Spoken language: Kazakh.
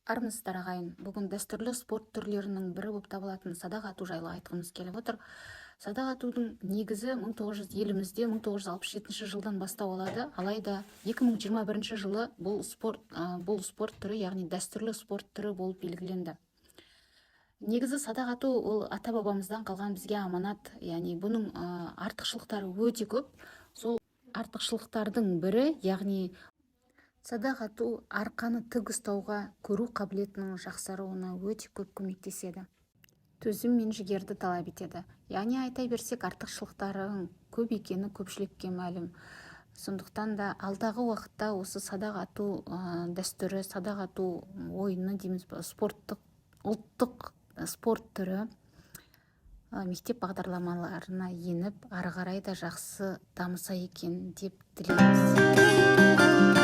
Армысыздар, ағайын! Бүгін дәстүрлі спорт түрлерінің бірі болып табылатын садақ ату жайлы айтқымыз келіп отыр. Садақ атудың негізі 1900 елімізде 1967 жылдан бастау алады. Алайда 2021 жылы бұл спорт түрі, яғни дәстүрлі спорт түрі болып белгіленді. Негізі садақ ату ол ата бабамыздан қалған бізге аманат, яғни бұның артықшылықтары өте көп. Сол артықшылықтардың бірі, яғни садақ ату арқаны тік ұстауға, көру қабілетінің жақсаруына өте көп көмектеседі, төзім мен жігерді талап етеді. Яғни айта берсек, артықшылықтарының көп екені көпшілікке мәлім. Сондықтан да алдағы уақытта осы садақ ату дәстүрі, садақ ату ойыны дейміз ба, спорттық, ұлттық спорт түрі мектеп бағдарламаларына еніп, ары қарай да жақсы дамыса екен деп тілейміз.